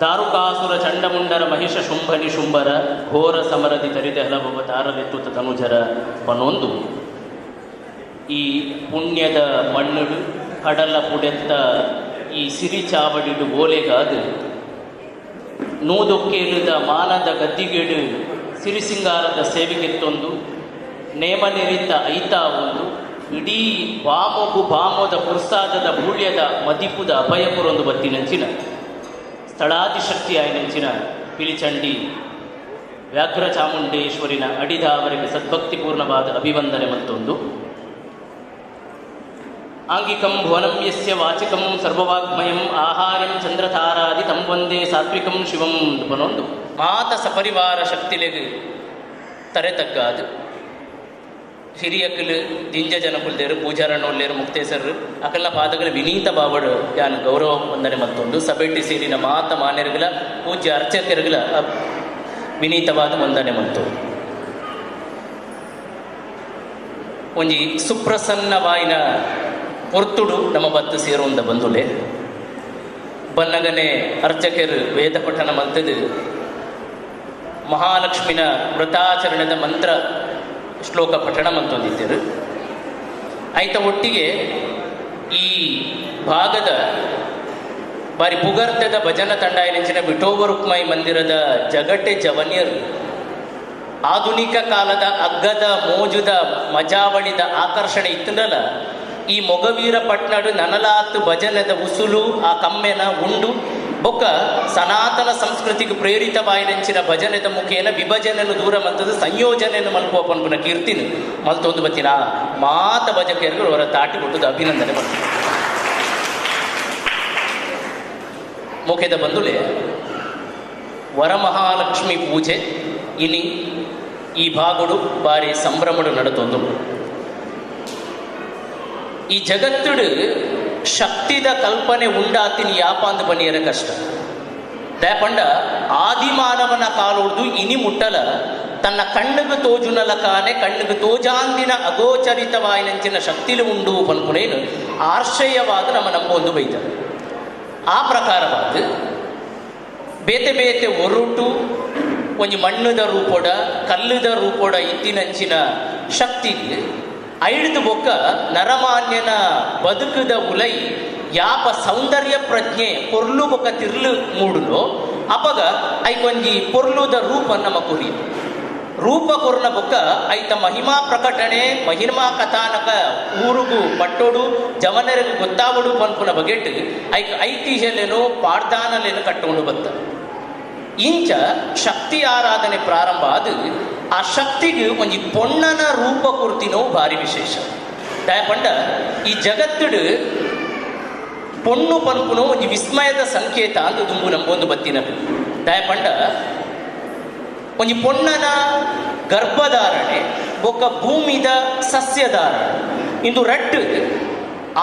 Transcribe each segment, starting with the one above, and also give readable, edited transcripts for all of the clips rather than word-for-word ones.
ದಾರುಕಾಸುರ ಚಂಡಮುಂಡರ ಮಹಿಷ ಶುಂಭನಿ ಶುಂಭರ ಘೋರ ಸಮರದಿ ತರಿದೆ ಹಲಭವ ತಾರಲೆತ್ತುತ ತನುಜರ ಪನೊಂದು ಈ ಪುಣ್ಯದ ಮಣ್ಣುಡು ಕಡಲ ಪುಡೆತ್ತ ಈ ಸಿರಿ ಚಾವಡಿಡು ಓಲೆಗಾದು ನೂದೊಕ್ಕೇಳುದ ಮಾನದ ಗದ್ದಿಗೇಡು ಸಿರಿಸಿಂಗಾರದ ಸೇವೆಗೆತ್ತೊಂದು ನೇಮ ನೆರಿತ ಐತಾ ಒಂದು ಇಡೀ ಬಾಮೊಗು ಬಾಮೋದ ಪುರ್ಸಾದದ ಬೂಳ್ಯದ ಮದಿಪುದ ಅಭಯಪುರೊಂದು ಬತ್ತಿನಂಚಿನ ಸ್ಥಳಾದಿಶಕ್ತಿ ಆಯಿನಂಚಿನ ಪಿಲಿಚಂಡಿ ವ್ಯಾಘ್ರ ಚಾಮುಂಡೇಶ್ವರಿನ ಅಡಿದಾವರಿಗೆ ಸದ್ಭಕ್ತಿಪೂರ್ಣವಾದ ಅಭಿವಂದನೆ ಮತ್ತೊಂದು ಆಂಗಿಕಂ ಭುವನಂ ಯಸ್ಯ ವಾಚಿಕಂ ಸರ್ವವಾಗ್ಮಯಂ ಆಹಾರ್ಯಂ ಚಂದ್ರತಾರಾದಿ ತಂ ವಂದೇ ಸಾತ್ವಿಕಂ ಶಿವಂ ಪನೊಂದು ಮಾತ ಸಪರಿವಾರ ಶಕ್ತಿಲೆಗ್ ತರೆ ತಗ್ಗಾದು ಹಿರಿಯಕಲು ದಿಂಜ ಜನಕುಲ್ದೇರು ಪೂಜಾರಣ್ಣೊಲ್ಲೇರು ಮುಕ್ತೇಸರು ಅಕಲ್ನ ಪಾದಗಳ ವಿನೀತ ಬಾವಡು ಯಾನು ಗೌರವ ವಂದನೆ ಮತ್ತೊಂದು ಸಭೆಟ್ಟಿ ಸೇರಿನ ಮಾತ ಮಾನ್ಯರುಗಳ ಪೂಜ್ಯ ಅರ್ಚಕರುಗಳ ವಿನೀತವಾದ ವಂದನೆ ಮತ್ತು ಒಂಜಿ ಸುಪ್ರಸನ್ನವಾಯಿನ ಪೊರ್ತುಡು ನಮ್ಮ ಬತ್ತು ಸೇರುವಂದ ಬಂದುಲೆ ಬನ್ನಗನೆ ಅರ್ಚಕರು ವೇದ ಪಠಣ ಮಂತದು ಮಹಾಲಕ್ಷ್ಮಿನ ವ್ರತಾಚರಣದ ಮಂತ್ರ ಶ್ಲೋಕ ಪಠಣ ಮಂತೊಂದಿದ್ದರು. ಆಯ್ತ ಒಟ್ಟಿಗೆ ಈ ಭಾಗದ ಬಾರಿ ಪುಗರ್ತದ ಭಜನ ತಂಡಾಯನಂಚಿನ ವಿಠೋಬ ರುಕ್ಮಾಯಿ ಮಂದಿರದ ಜಗಟೆ ಜವನಿಯರು ಆಧುನಿಕ ಕಾಲದ ಅಗ್ಗದ ಮೋಜುದ ಮಜಾವಳಿದ ಆಕರ್ಷಣೆ ಇತ್ತಂದ್ರಲ್ಲ ಈ ಮೊಗವೀರ ಪಟ್ನಾಡು ನನಲಾತ್ ಭಜನದ ಉಸುಲು ಆ ಕಮ್ಮೆನ ಉಂಡು ಬೊಕ್ಕ ಸನಾತನ ಸಂಸ್ಕೃತಿಗೆ ಪ್ರೇರಿತವಾಯಿನಂಚಿನ ಭಜನೆದ ಮುಖೇನ ವಿಭಜನೆಯನ್ನು ದೂರ ಮಂತದ್ದು ಸಂಯೋಜನೆಯನ್ನು ಮಲ್ಪುವ ಪನ್ಪುನ ಕೀರ್ತಿನ ಮಲ್ತೊಂದು ಬತ್ತಿನ ಮಾತ ಭಜಕರು ಅವರ ತಾಟಿ ಕೊಟ್ಟದ್ದು ಅಭಿನಂದನೆ ಮಾಡ್ತಾರೆ. ಮುಖೇದ ಬಂದುಲೆ ವರಮಹಾಲಕ್ಷ್ಮಿ ಪೂಜೆ ಇನಿ ಈ ಭಾಗಡು ಬಾರಿ ಸಂಭ್ರಮಡು ನಡತೊಂದು. ಈ ಜಗತ್ತುಡು ಶಕ್ತಿದ ಕಲ್ಪನೆ ಉಂಡಾತಿನಿ ಯಾಪಾಂದು ಬನಿಯರ ಕಷ್ಟ. ದಯಪಂಡ ಆದಿಮಾನವನ ಕಾಲೊಡ್ದು ಇನಿ ಮುಟ್ಟಲ ತನ್ನ ಕಣ್ಣುಗು ತೋಜುನಲ ಕಾನೆ ಕಣ್ಣುಗು ತೋಜಾಂದಿನ ಅಗೋಚರಿತವಾಯಿನಂಚಿನ ಶಕ್ತಿಲು ಉಂಡು ಪನ್ಪುನೇನು ಆರ್ಶಯವಾದ ನಮ್ಮ ನಂಬೊಂದು ಬೈತ. ಆ ಪ್ರಕಾರವಾದ ಬೇತೆ ಬೇತೆ ಒರುಟು ಒಂಜಿ ಮಣ್ಣುದ ರೂಪೊಡ ಕಲ್ಲುದ ರೂಪೊಡ ಇತ್ತಿನಂಚಿನ ಶಕ್ತಿ ಐಡ್ದು ಬೊಕ್ಕ ನರಮಾನ್ಯನ ಬದುಕುದ ಉಲೈ ಯಾಪ ಸೌಂದರ್ಯ ಪ್ರಜ್ಞೆ ಪೊರ್ಲು ಬೊಕ್ಕ ತಿರ್ಲು ಮೂಡುಲು ಅಪಗ ಐಕೊಂಜಿ ಪೊರ್ಲುದ ರೂಪ ನಮ್ಮ ಕುರಿ ರೂಪ ಕೊರ್ನ ಬೊಕ್ಕ ಐತ ಮಹಿಮಾ ಪ್ರಕಟಣೆ ಮಹಿಮಾ ಕಥಾನಕ ಊರುಗು ಪಟ್ಟೋಡು ಜವನರಿಗೂ ಗೊತ್ತಾವಡು ಪನ್ಪುನ ಬಗೆಟ್ ಐಕ್ ಐತಿಹ್ಯಲೇನು ಪಾಡ್ದಾನಲೇನು ಕಟ್ಟೋಡು ಬತ್ತ. ಇಂಚ ಶಕ್ತಿ ಆರಾಧನೆ ಪ್ರಾರಂಭ ಆದ ಆ ಶಕ್ತಿಗೆ ಒಂಜಿ ಪೊಣ್ಣನ ರೂಪ ಕುರ್ತಿನೋ ಭಾರಿ ವಿಶೇಷ. ದಯಪಂಡ ಈ ಜಗತ್ತುಡು ಪೊಣ್ಣು ಪನ್ಪುನೋ ಒಂಜಿ ವಿಸ್ಮಯದ ಸಂಕೇತ ಅಂದು ದುಂಬು ನಂಬೊಂದು ಬತ್ತಿನ. ದಯಪಂಡ ಒಂಜಿ ಪೊಣ್ಣನ ಗರ್ಭಧಾರಣೆ ಬೊಕ್ಕ ಭೂಮಿದ ಸಸ್ಯಧಾರಣೆ ಇಂದು ರಡ್ಡು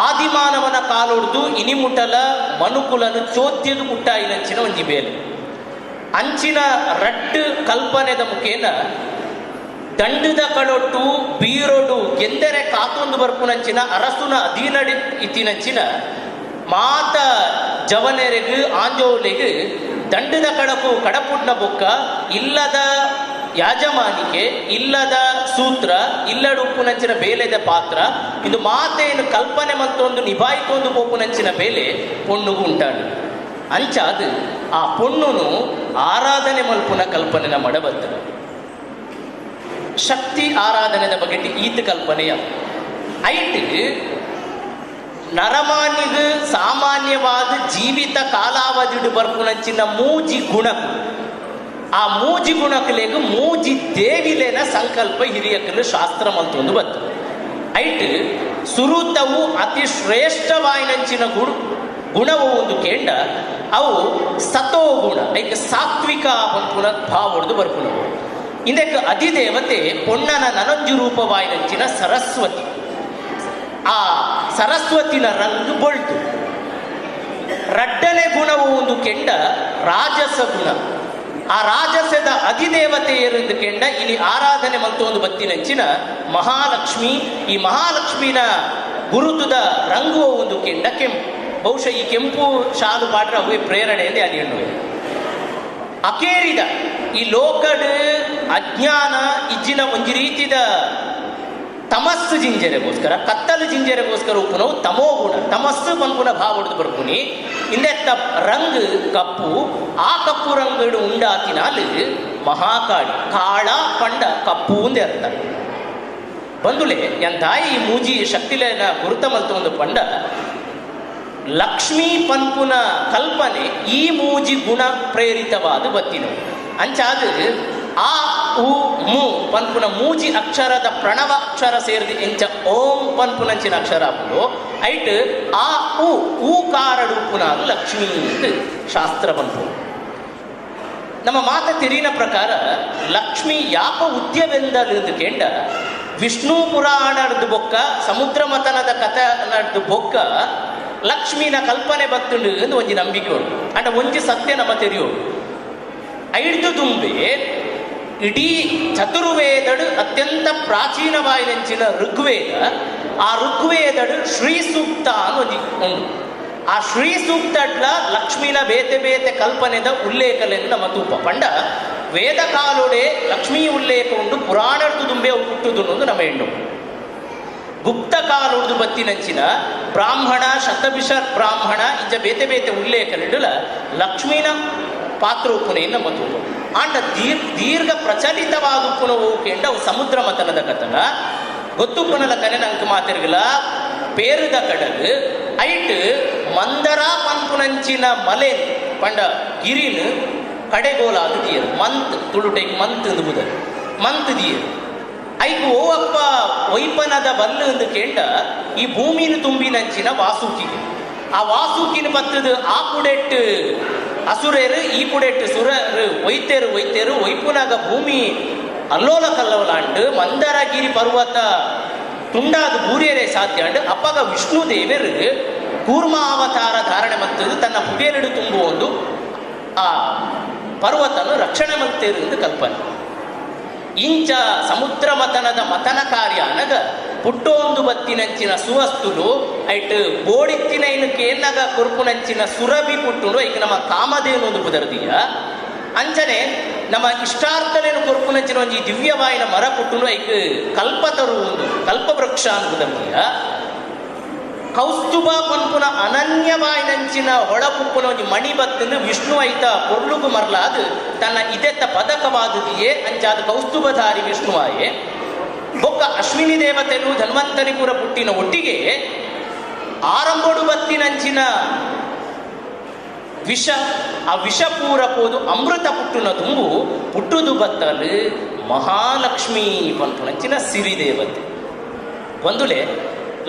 ಆದಿಮಾನವನ ಕಾಲೊಡ್ದು ಇನಿಮುಟಲ ಮನುಕುಲನು ಚೋದ್ಯದು ಮುಟ್ಟಾಯಿನಂಚಿನ ಒಂಜಿ ಬೇಲೆ. ಅಂಚಿನ ರಡ್ಡು ಕಲ್ಪನೆದ ಮುಖೇನ ದಂಡದ ಕಳೊಟ್ಟು ಬೀರೊಡು ಗೆಂದರೆ ಕಾತೊಂದು ಬರ್ಪುನಂಚಿನ ಅರಸುನ ಅಧೀನಡಿ ಇತ್ತಿನಂಚಿನ ಮಾತ ಜವನೆರೆಗು ಆಂಜೋಲೆಗು ದಂಡದ ಕಳಕು ಕಡಪುಡ್ನ ಬೊಕ್ಕ ಇಲ್ಲದ ಯಾಜಮಾನಿಕೆ ಇಲ್ಲದ ಸೂತ್ರ ಇಲ್ಲಡುಪ್ಪುನಂಚಿನ ಬೇಲೆದ ಪಾತ್ರ ಇದು ಮಾತೆಯನ್ನು ಕಲ್ಪನೆ ಮತ್ತೊಂದು ನಿಭಾಯಿತೊಂದು ಪೋಪುನಂಚಿನ ಬೇಲೆ ಪೊಣ್ಣುಗು ಉಂಟಾಡು. ಅಂಚಾದ ಆ ಪೊಣ್ಣುನು ಆರಾಧನೆ ಮಲ್ಪುನ ಕಲ್ಪನೆನ ಮಡಬತ್ತ ಶಕ್ತಿ ಆರಾಧನೆದ ಬಗ್ಗೆ ಈತ ಕಲ್ಪನೆಯ ಐಟ್ ನರಮಾನಿಗೆ ಸಾಮಾನ್ಯವಾದ ಜೀವಿತ ಕಾಲಾವಧಿಡು ಬರ್ಪುನಂಚಿನ ಮೂಜಿ ಗುಣಕು ಆ ಮೂಜಿ ಗುಣಕಲೆಗ್ ಮೂಜಿ ದೇವಿಲೇನ ಸಂಕಲ್ಪ ಹಿರಿಯಕಲು ಶಾಸ್ತ್ರ ಮಂತೊಂದು ಬತ್ತು. ಐಟ್ ಸುರುತವು ಅತಿ ಶ್ರೇಷ್ಠವಾಯಿನಂಚಿನ ಗುಣವು ಒಂದು ಕೇಂಡ ಅವು ಸತೋ ಗುಣ ಐಕ್ ಸಾತ್ವಿಕ ಪನ್ಪುನ ಭಾವ ಹೊಡೆದು ಬರ್ಪುನವು. ಇದಕ್ಕೆ ಅಧಿದೇವತೆ ಪೊಣ್ಣನ ನನಂಜು ರೂಪವಾಯಿನಂಚಿನ ಸರಸ್ವತಿ. ಆ ಸರಸ್ವತಿನ ರಂಗು ಬೊಳ್ತು. ರಡ್ಡನೆ ಗುಣವು ಒಂದು ಕೆಂಡ ರಾಜಸ ಗುಣ. ಆ ರಾಜಸದ ಅಧಿದೇವತೆಯರೆಂದು ಕೆಂಡ ಇಲ್ಲಿ ಆರಾಧನೆ ಮಂತೊಂದು ಬತ್ತಿನಂಚಿನ ಮಹಾಲಕ್ಷ್ಮಿ. ಈ ಮಹಾಲಕ್ಷ್ಮಿನ ಗುರುತುದ ರಂಗುವ ಒಂದು ಕೆಂಡ ಕೆಂಪು. ಬಹುಶಃ ಈ ಕೆಂಪು ಶಾಲು ಪಾಡ್ರ ಅವೇ ಪ್ರೇರಣೆಯಲ್ಲಿ ಅಲ್ಲಿ ಎಣ್ಣುವೆ. ಅಕೇರಿದ ಈ ಲೋಕಡ್ ಅಜ್ಞಾನ ಇಜ್ಜಿನ ಒಂಜಿ ರೀತಿದ ತಮಸ್ಸು ಜಿಂಜೆರೆಗೋಸ್ಕರ ಕತ್ತಲು ಜಿಂಜೆರೆಗೋಸ್ಕರ ಉಪ್ಪುನವು ತಮೋ ಗುಣ ತಮಸ್ಸು ಪನ್ಪುನ ಭಾವಡ್ದು ಬರ್ಪುನಿ ಇಂದೆತ್ತ ರಂಗ್ ಕಪ್ಪು ಆ ಕಪ್ಪು ರಂಗಡು ಉಂಡಾತಿನಾಲು ಮಹಾಕಾಳಿ ಕಾಳ ಪಂಡ ಕಪ್ಪು ಅಂದೇ ಅರ್ಥ. ಬಂದುಲೆ ಎನ್ ತಾಯಿ ಈ ಮೂಜಿ ಶಕ್ತಿಲೇನ ಗುರುತ ಮಲ್ತ ಒಂದು ಪಂಡ ಲಕ್ಷ್ಮೀ ಪನ್ಪುನ ಕಲ್ಪನೆ ಈ ಮೂಜಿ ಗುಣ ಪ್ರೇರಿತವಾದ ಬತ್ತಿನವು. ಅಂಚಾದ ಆ ಉ ಮು ಪನ್ಪುನ ಮೂಜಿ ಅಕ್ಷರದ ಪ್ರಣವ ಅಕ್ಷರ ಸೇರಿದ ಎಂಚ ಓಂ ಪನ್ಪುನಂಚಿನ ಅಕ್ಷರ ಆಪುಂಡು ಐಟ್ ಆ ಉ ಊಕಾರಡುಪುನ ಲಕ್ಷ್ಮೀ ಅಂತ ಶಾಸ್ತ್ರ ಪನ್ಪುನು. ನಮ್ಮ ಮಾತ ತೆರಿನ ಪ್ರಕಾರ ಲಕ್ಷ್ಮಿ ಯಾಪ ಉದ್ಯವೆಂದಲು ಕೇಂಡ ವಿಷ್ಣು ಪುರಾಣದ ಬೊಕ್ಕ ಸಮುದ್ರ ಮತನದ ಕಥನದ ಬೊಕ್ಕ ಲಕ್ಷ್ಮಿನ ಕಲ್ಪನೆ ಬತ್ತುಂಡು ಎಂದು ಒಂಜಿ ನಂಬಿಕೆ ಉಂಟು. ಅಂಡ ಒಂಜಿ ಸತ್ಯ ನಮ್ಮ ತೆರಿಯೋಡು ಐದು ತುಂಬೆ ಇಡೀ ಚತುರ್ವೇದಡು ಅತ್ಯಂತ ಪ್ರಾಚೀನವಾಯಿನಂಚಿನ ಋಗ್ವೇದ. ಆ ಋಗ್ವೇದಡು ಶ್ರೀ ಸೂಕ್ತ ಅನ್ನೋ ಒಂಜಿ ಉಂಡು. ಆ ಶ್ರೀ ಸೂಕ್ತಡ್ಲ ಲಕ್ಷ್ಮಿನ ಬೇತೆ ಬೇತೆ ಕಲ್ಪನೆದ ಉಲ್ಲೇಖಲೆಂದು ನಮ್ಮ ತೂಪ ಪಂಡ ವೇದ ಕಾಲೋಡೆ ಲಕ್ಷ್ಮೀ ಉಲ್ಲೇಖ ಉಂಡು ಪುರಾಣದ್ದು ದುಂಬೆ ಹುಟ್ಟುದು ನಮ್ಮ ಹೆಣ್ಣು. ಗುಪ್ತ ಕಾಲೊಡ್ದು ಬತ್ತಿನಂಚಿನ ಬ್ರಾಹ್ಮಣ ಶತಭಿಷ ಬ್ರಾಹ್ಮಣ ಇಂಚ ಬೇತೆ ಬೇತೆ ಉಲ್ಲೇಖಲಿಡಲ ಲಕ್ಷ್ಮೀನ ಪಾತ್ರ ಉಪ್ಪುನೆಯನ್ನು ನಮ್ಮ ತೂಪ. ಆಂಡ ದೀರ್ಘ ಪ್ರಚಲಿತವಾದ ಉಪ್ಪುನ ಹೋಗೇಂಡ ಅವು ಸಮುದ್ರ ಮತನದ ಕಥನ ಗೊತ್ತುಪ್ಪುನಲ ಕನೆ ನಂಗೆ ಮಾತಿರ್ಗಲ ಪೇರುದ ಕಡಲು ಐಟ್ ಮಂದರ ಪನ್ಪುನಂಚಿನ ಮಲೆ ಪಂಡ ಗಿರಿನ ಕಡೆಗೋಲಾದ ದಿಯರು ಮಂತ್ ತುಳುಟೈಕ್ ಮಂತ್ ಎಂದು ಬುದರ್ ಮಂತ್ ದಿಯರು ಐಕ್ ಓವಪ್ಪ ಒಯ್ಪನದ ಬಲ್ಲು ಎಂದು ಕೇಂಡ ಈ ಭೂಮಿನ ತುಂಬಿನಂಚಿನ ವಾಸುಕಿಗೆ ಆ ವಾಸುಕಿನ ಪತ್ತದ ಆ ಪುಡೆಟ್ಟು ಅಸುರೇರು ಈ ಪುಡೆಟ್ಟು ಸುರರು ಒಯ್ತೇರು ಒಯ್ತೇರು ಒಯ್ಪುನಾಗ ಭೂಮಿ ಅಲ್ಲೋಲ ಕಲ್ಲೋಲಾಂಡು ಮಂದರಗಿರಿ ಪರ್ವತ ತುಂಡಾದ ಬೂರಿಯರೇ ಸಾಧ್ಯ ಅಂಡು ಅಪ್ಪಗ ವಿಷ್ಣು ದೇವರು ಕೂರ್ಮ ಅವತಾರ ಧಾರಣೆ ಮತ್ತು ತನ್ನ ಪುಡಿಯಲಿಡು ತುಂಬುವ ಒಂದು ಆ ಪರ್ವತನು ರಕ್ಷಣೆ ಮಂತೇರು ಎಂದು ಕಲ್ಪನೆ. ಇಂಚ ಸಮುದ್ರ ಮತನದ ಮತನ ಕಾರ್ಯ ಅನಗ ಪುಟ್ಟೊಂದು ಬತ್ತಿನಂಚಿನ ಸುವಸ್ತುಲು ಐಟ್ ಬೋಡಿತ್ತಿನ ಇನ್ನು ಕೇನ್ನಗ ಕೊರ್ಪುನಂಚಿನ ಸುರಭಿ ಪುಟ್ಟುಂಡು ಐಕ್ ನಮ್ಮ ಕಾಮಧೇನು ಒಂದು ಪುದರ್ದಿಯ ಅಂಚನೆ ನಮ್ಮ ಇಷ್ಟಾರ್ಥನೇನು ಕೊರ್ಪುನಂಚಿನ ಒಂಜಿ ದಿವ್ಯವಾಯಿನ ಮರ ಪುಟ್ಟುಂಡು ಐಕ್ ಕಲ್ಪತರು ಒಂದು ಕಲ್ಪವೃಕ್ಷ ಅನ್ಪುದರ್ದಿಯ ಕೌಸ್ತುಭ ಪನ್ಪುನ ಅನನ್ಯವಾಯಿನಂಚಿನ ಹೊಳಪುಪ್ಪುನ ಒಂಜಿ ಮಣಿ ಬತ್ತನ್ನು ವಿಷ್ಣು ಐತ ಪೊರ್ಲುಗು ಮರ್ಲಾದು ತನ್ನ ಇದೆತ್ತ ಪದಕವಾದುದಿಯೇ ಅಂಚಾದ ಕೌಸ್ತುಭಧಾರಿ ವಿಷ್ಣುವಾಯೇ. ಬೊಕ್ಕ ಅಶ್ವಿನಿ ದೇವತೆನು ಧನ್ವಂತರಿಪುರ ಪುಟ್ಟಿನ ಒಟ್ಟಿಗೆ ಆರಂಭೋಡು ಬತ್ತಿನಂಚಿನ ವಿಷ ಆ ವಿಷಪೂರ ಪೋದು ಅಮೃತ ಪುಟ್ಟುನ ತುಂಬು ಪುಟ್ಟುದು ಬತ್ತಲು ಮಹಾಲಕ್ಷ್ಮೀ ಪನ್ಪುನಂಚಿನ ಸಿರಿದೇವತೆ. ಒಂದುಲೆ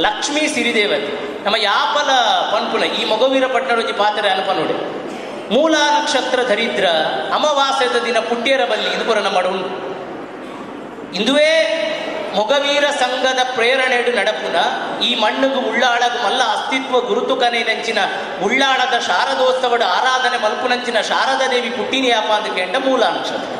ಲಕ್ಷ್ಮೀ ಸಿರಿದೇವತೆ ನಮ್ಮ ಯಾಪಲ ಪನ್ಪುನ ಈ ಮೊಗವೀರ ಪಟ್ಟಣ ಪಾತ್ರೆ ಅನ್ಪನುಡೆ ಮೂಲ ನಕ್ಷತ್ರ ದರಿದ್ರ ಅಮಾವಾಸ್ಯದ ದಿನ ಪುಟ್ಟಿಯರ ಬಲ್ಲಿ ಇದು ಪುರ ನಮ್ಮ ಉಂಟು. ಇಂದುವೇ ಮೊಗವೀರ ಸಂಘದ ಪ್ರೇರಣೆಡು ನಡಪುನ ಈ ಮಣ್ಣುಗು ಉಳ್ಳಾಳಗು ಮಲ್ಲ ಅಸ್ತಿತ್ವ ಗುರುತು ಕನೆನಂಚಿನ ಉಳ್ಳಾಳದ ಶಾರದೋತ್ಸವದ ಆರಾಧನೆ ಮಲ್ಪುನಂಚಿನ ಶಾರದಾ ದೇವಿ ಪುಟ್ಟಿನಿಯಾಪ ಅಂತ ಕೇಂಡ ಮೂಲ ನಕ್ಷತ್ರ.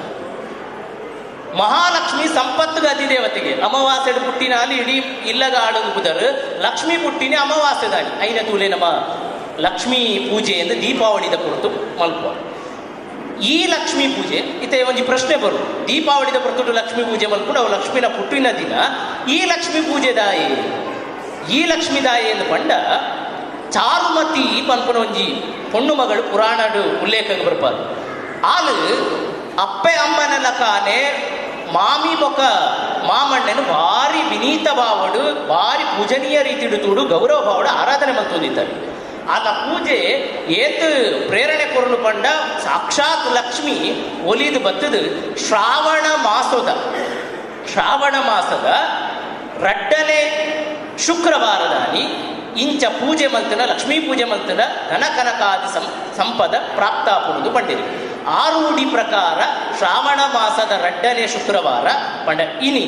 ಮಹಾಲಕ್ಷ್ಮಿ ಸಂಪತ್ತು ಅಧಿದೇವತೆಗೆ ಅಮಾವಾಸ್ಯೆ ಪುಟ್ಟಿನ ಅಲ್ಲಿ ಇಡೀ ಇಲ್ಲಗ ಆಡೋದು ಬುದರು ಲಕ್ಷ್ಮೀ ಪುಟ್ಟಿನಿ ಅಮಾವಾಸ್ಯದಾಗಿ ಐನ ತೂಲೆ ನಮ್ಮ ಲಕ್ಷ್ಮೀ ಪೂಜೆ ಎಂದು ದೀಪಾವಳಿದ ಕುರಿತು ಮಲ್ಪುವ. ಈ ಲಕ್ಷ್ಮೀ ಪೂಜೆ ಇತ್ತೆ ಒಂಜಿ ಪ್ರಶ್ನೆ ಬರು ದೀಪಾವಳಿದ ಪುರ್ತುಡು ಲಕ್ಷ್ಮೀ ಪೂಜೆ ಮಲ್ಪುಡು ಅವು ಲಕ್ಷ್ಮಿನ ಪುಟ್ಟಿನ ದಿನ ಈ ಲಕ್ಷ್ಮೀ ಪೂಜೆ ದಾಯಿ ಈ ಲಕ್ಷ್ಮೀ ದಾಯಿ ಎಂದು ಪಂಡ ಚಾರುಮತಿ ಪನ್ಪುನ ಒಂಜಿ ಪೊಣ್ಣು ಮಗಳು ಪುರಾಣಡು ಉಲ್ಲೇಖ ಬರ್ಪಾದು ಆಲು ಅಪ್ಪೆ ಅಮ್ಮನ ಲಕಾನೆ ಮಾಮಿ ಬೊಕ ಮಾಮಣ್ಣನು ಭಾರಿ ವಿನೀತ ಭಾವಡು ಭಾರಿ ಪೂಜನೀಯ ರೀತಿಡು ತೂಡು ಗೌರವ ಭಾವಡು ಆರಾಧನೆ ಮಲ್ತೊಂದಿದ್ದಾರೆ. ಆತ ಪೂಜೆ ಏತ್ ಪ್ರೇರಣೆ ಕೊರಲು ಪಂಡ ಸಾಕ್ಷಾತ್ ಲಕ್ಷ್ಮಿ ಒಲಿದು ಬತ್ತದು ಶ್ರಾವಣ ಮಾಸದ ರಡ್ಡನೆ ಶುಕ್ರವಾರದಾನಿ ಇಂಚ ಪೂಜೆ ಮಲ್ತನ ಲಕ್ಷ್ಮೀ ಪೂಜೆ ಮಲ್ತನ ಧನ ಕನಕಾದಿ ಸಂಪದ ಪ್ರಾಪ್ತಾಪುವುದು ಪಂಡಿರಿ. ಆರೂಢಿ ಪ್ರಕಾರ ಶ್ರಾವಣ ಮಾಸದ ರಡ್ಡನೆ ಶುಕ್ರವಾರ ಪಂಡ ಇನಿ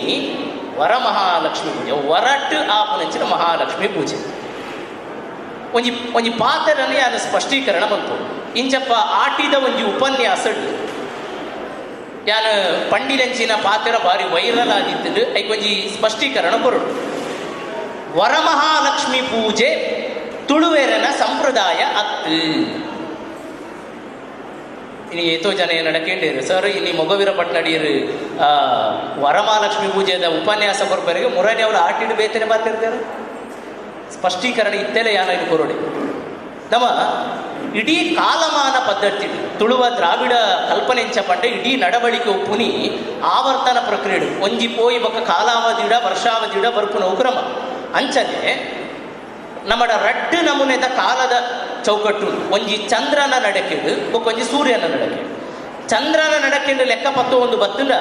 ವರಮಹಾಲಕ್ಷ್ಮಿ ಪೂಜೆ ವರಟ್ ಆಪುನಂಚಿನ ಮಹಾಲಕ್ಷ್ಮಿ ಪೂಜೆ. ಒಂಜಿ ಒಂಜಿ ಪಾತ್ರನೇ ಅದು ಸ್ಪಷ್ಟೀಕರಣ ಬಂತು. ಇಂಚಪ್ಪ ಆಟಿದ ಒಂಜಿ ಉಪನ್ಯಾಸ ಯಾನು ಪಂಡಿನಂಚಿನ ಪಾತ್ರ ಭಾರಿ ವೈರಲ್ ಆಗಿತ್ತು ಐಕೊಂಜಿ ಸ್ಪಷ್ಟೀಕರಣ ಕೊರಡು. ವರಮಹಾಲಕ್ಷ್ಮಿ ಪೂಜೆ ತುಳುವೆರನ ಸಂಪ್ರದಾಯ ಅತ್ತು. ಇನಿ ಏತೋ ಜನ ಏನಡ ಕೇಂಡೇರು ಸರ್, ಇನಿ ಮೊಗವೀರ ಪಟ್ನಡಿಯರು ವರಮಹಾಲಕ್ಷ್ಮಿ ಪೂಜೆದ ಉಪನ್ಯಾಸ ಕೊರ್ಪರಿಗೆ ಮುರಾನಿ ಅವರು ಆಟಿಡು ಬೇತನೆ ಬಾತಿರ್ತಾರೆ. ಸ್ಪಷ್ಟೀಕರಣ ಇತ್ತೆಲೆ ಯಾನ ಇದು ಕೊರೋಡೆ. ನಮ್ಮ ಇಡೀ ಕಾಲಮಾನ ಪದ್ಧತಿ ತುಳುವ ದ್ರಾವಿಡ ಕಲ್ಪನೆ ಎಂಚ ಪಂಡೆ ಇಡೀ ನಡವಳಿಕೆ ಒಪ್ಪುನಿ ಆವರ್ತನ ಪ್ರಕ್ರಿಯೆ ಒಂಜಿ ಪೋಯಿ ಬೊಕ್ಕ ಕಾಲಾವಧಿಡ ವರ್ಷಾವಧಿಡ ಬರ್ಪುನ ಉಕ್ರಮ. ಅಂಚನೆ ನಮ್ಮಡ ರಡ್ಡು ನಮೂನೆದ ಕಾಲದ ಚೌಕಟ್ಟು, ಒಂಜಿ ಚಂದ್ರನ ನಡಕೆಡು ಬೊಕ್ಕೊಂಜಿ ಸೂರ್ಯನ ನಡಕೆಡು. ಚಂದ್ರನ ನಡಕೆಂಡು ಲೆಕ್ಕ ಪತ್ತು ಒಂದು ಬತ್ತುಂಡ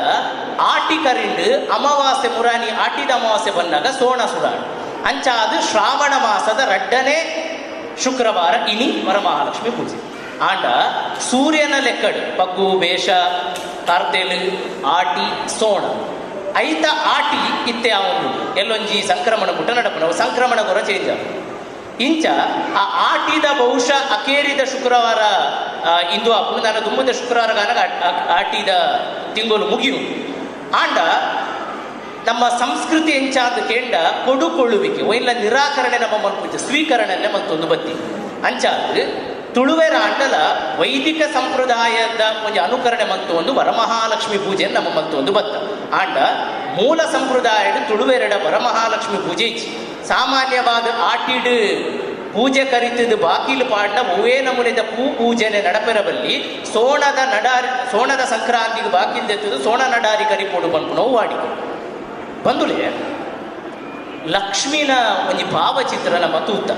ಆಟಿ ಕರಿಂಡು ಅಮಾವಾಸ್ಯೆ ಮುರಾನಿ ಆಟಿದ ಅಮಾವಾಸ್ಯೆ ಬಂದಾಗ ಸೋಣ ಸುಡಾಡು ಅಂಚಾದು ಶ್ರಾವಣ ಮಾಸದ ರಡ್ಡನೇ ಶುಕ್ರವಾರ ಇನಿ ವರಮಹಾಲಕ್ಷ್ಮಿ ಪೂಜೆ. ಆಂಡ ಸೂರ್ಯನ ಲೆಕ್ಕಡು ಪಗ್ಗು ಬೇಷ ಕಾರ್ತೆಲು ಆಟಿ ಸೋಣ ಐತ ಆಟಿ ಇತ್ತೆ ಅವನು ಎಲ್ಲೊಂಜಿ ಸಂಕ್ರಮಣ ಮುಟ್ಟ ನಡಪು ಸಂಕ್ರಮಣ ಗೊರ ಚೇಂಜ್ ಆಗ ಇಂಚ ಆ ಆಟಿದ ಬಹುಶಃ ಅಕೇರಿದ ಶುಕ್ರವಾರ ಇಂದು ಆಪುಂಡು ನಾನು ತುಂಬದ ಶುಕ್ರವಾರ ಗಾನಗ ಆಟಿದ ತಿಂಗಳು ಮುಗಿಯು. ಆಂಡ ನಮ್ಮ ಸಂಸ್ಕೃತಿ ಎಂಚಾದ ಕೇಂಡ ಕೊಡುಕೊಳ್ಳುವಿಕೆ ಒಯ್ಲ ನಿರಾಕರಣೆ ನಮ್ಮ ಮನ್ಪುಂಚ ಸ್ವೀಕರಣೆ ಮತ್ತೊಂದು ಬತ್ತಿ ಅಂಚಾದ ತುಳುವೆರ ಆಂಡಲ ವೈದಿಕ ಸಂಪ್ರದಾಯದ ಒಂಜಿ ಅನುಕರಣೆ ಮತ್ತು ಒಂದು ವರಮಹಾಲಕ್ಷ್ಮಿ ಪೂಜೆ ನಮ್ಮ ಮತ್ತು ಒಂದು ಬತ್ತ. ಆಂಡ ಮೂಲ ಸಂಪ್ರದಾಯದ ತುಳುವೆರಡ ವರಮಹಾಲಕ್ಷ್ಮಿ ಪೂಜೆ ಇಚ್ಚಿ ಸಾಮಾನ್ಯವಾದ ಆಟಿಡು ಪೂಜೆ ಕರಿತದ ಬಾಕಿಲು ಪಾಡ್ನ ಹೂವೇ ನಮೂನೆದ ಪೂ ಪೂಜೆನೆ ನಡಪೆರಬಲ್ಲಿ ಸೋಣದ ನಡಾರಿ ಸೋಣದ ಸಂಕ್ರಾಂತಿಗೆ ಬಾಕಿಲ್ದೆತ್ತದು ಸೋಣ ನಡಾರಿ ಕರಿಪೋಡು ಪನ್ಪುನವು ವಾಡಿಕೆ. ಬಂದುಲೆ ಲಕ್ಷ್ಮಿನ ಒಂಜಿ ಭಾವಚಿತ್ರ ನಮ್ಮ ತೂತ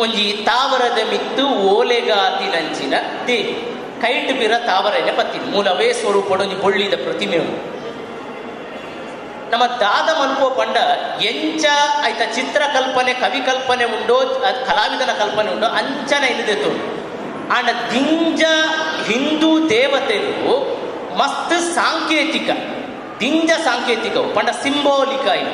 ಒಂಜಿ ತಾವರದ ಮಿತ್ತು ಓಲೆಗಾತಿನಂಚಿನ ದೇವಿ ಕೈಟು ಬಿರ ತಾವರನೆ ಪತ್ತಿ ಮೂಲವೇ ಸ್ವರೂಪಡು ಒಂಜಿ ಬೊಳ್ಳಿದ ಪ್ರತಿಮೆ. ನಮ್ಮ ದಾದ ಮನ್ಪೋ ಪಂಡ ಎಂಚ ಆಯ್ತ ಚಿತ್ರಕಲ್ಪನೆ ಕವಿಕಲ್ಪನೆ ಉಂಡೋ ಕಲಾವಿದನ ಕಲ್ಪನೆ ಉಂಡೋ ಅಂಚನ ಇನ್ನದೆತ್ತು. ಆಂಡ ದಿಂಜ ಹಿಂದೂ ದೇವತೆಲು ಮಸ್ತ್ ಸಾಂಕೇತಿಕ ದಿಂಜ ಸಾಂಕೇತಿಕವು ಪಂಡ ಸಿಂಬೋಲಿಕ ಇದು.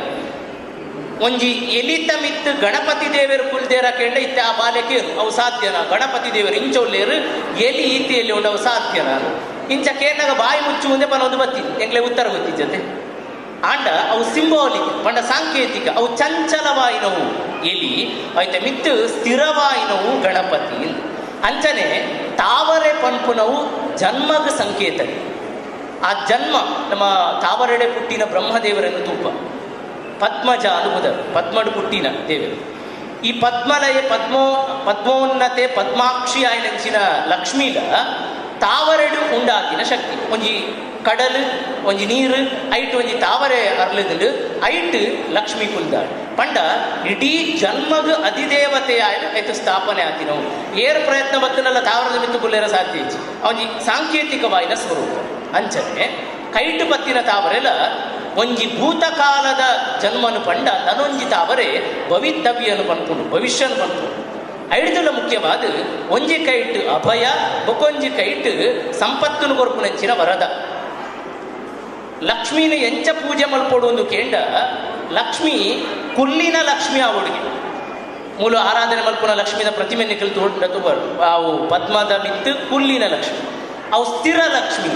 ಒಂಜಿ ಎಲಿತ ಮಿತ್ತು ಗಣಪತಿ ದೇವರು ಕುಲ್ದೇರ ಕೆಂಡ ಇತ್ತೆ ಆ ಬಾಲೆಕೇರು ಅವು ಸಾಧ್ಯನ ಗಣಪತಿ ದೇವರು ಇಂಚೊಲ್ಲೇರು ಎಲಿ ಈತಿಯಲ್ಲಿ ಉಂಡು ಅವು ಸಾಧ್ಯನ ಇಂಚ ಕೇನಾಗ ಬಾಯಿ ಮುಚ್ಚು ಮುಂದೆ ಪನ ಒಂದು ಬತ್ತಿ ಎಂಗ್ಲೆ ಉತ್ತರ ಗೊತ್ತಿಜ್ಜತೆ. ಆಂಡ ಅವು ಸಿಂಬೋಲಿಕ್ ಪಂಡ ಸಾಂಕೇತಿಕ ಅವು ಚಂಚಲವಾಯಿನವು ಎಲಿ ಐತ ಮಿತ್ತು ಸ್ಥಿರವಾಯಿನವು ಗಣಪತಿ. ಅಂಚನೆ ತಾವರೆ ಪನ್ಪುನವು ಜನ್ಮಗ ಸಂಕೇತ. ಆ ಜನ್ಮ ನಮ್ಮ ತಾವರೆಡೆ ಪುಟ್ಟಿನ ಬ್ರಹ್ಮದೇವರನ್ನು ತೂಪ ಪದ್ಮಜ ಅನುಬುದರು ಪದ್ಮಡು ಪುಟ್ಟಿನ ದೇವರು. ಈ ಪದ್ಮಲಯ ಪದ್ಮೋನ್ನತೆ ಪದ್ಮಾಕ್ಷಿ ಆಯ್ನಂಚಿನ ಲಕ್ಷ್ಮೀಲ ತಾವರೆಡು ಉಂಡಾತಿನ ಶಕ್ತಿ. ಒಂಜಿ ಕಡಲು ಒಂಜಿ ನೀರು ಐಟು ಒಂಜಿ ತಾವರೆ ಅರ್ಲದುಂಡು ಐಟು ಲಕ್ಷ್ಮೀ ಕುಲ್ದಾಳು ಪಂಡ ಇಡೀ ಜನ್ಮಗ ಅಧಿದೇವತೆಯ ಆಯ್ತು ಸ್ಥಾಪನೆ ಆತಿನವು. ಏರ್ ಪ್ರಯತ್ನ ಬತ್ತನಲ್ಲ ತಾವರದ ಮಿತ್ತು ಕುಲ್ಲೇರ ಸಾಧ್ಯ ಇಚ್ಚಿ ಒಂಜಿ ಸಾಂಕೇತಿಕವಾಯಿನ ಸ್ವರೂಪ. ಅಂಚನೆ ಕೈಟು ಪತ್ತಿನ ತಾವರೆಲ ಒಂಜಿ ಭೂತಕಾಲದ ಜನ್ಮನು ಪಂಡ ನನೊಂಜಿ ತಾವರೆ ಭವಿತವ್ಯನು ಪನ್ಪುಂಡು ಭವಿಷ್ಯನು ಪನ್ಪುಂಡು. ಐಡ್ದುಲ ಮುಖ್ಯವಾದ ಒಂಜಿ ಕೈಟು ಅಭಯ ಬೊಕೊಂಜಿ ಕೈಟು ಸಂಪತ್ತುನು ಕೊರ್ಪುನಂಚಿನ ವರದ. ಲಕ್ಷ್ಮೀನ ಎಂಚ ಪೂಜೆ ಮಲ್ಪೊಡು ಒಂದು ಕೇಂಡ ಲಕ್ಷ್ಮೀ ಕುಲ್ಲಿನ ಲಕ್ಷ್ಮಿ ಆವಡುಗೆ ಮೂಲ ಆರಾಧನೆ ಮಲ್ಪುನ ಲಕ್ಷ್ಮೀನ ಪ್ರತಿಮೆ ನಿಖಲ್ ತೋಡು ಅವು ಪದ್ಮದ ಮಿತ್ತು ಕುಲ್ಲಿನ ಲಕ್ಷ್ಮಿ ಅವು ಸ್ಥಿರ ಲಕ್ಷ್ಮಿ.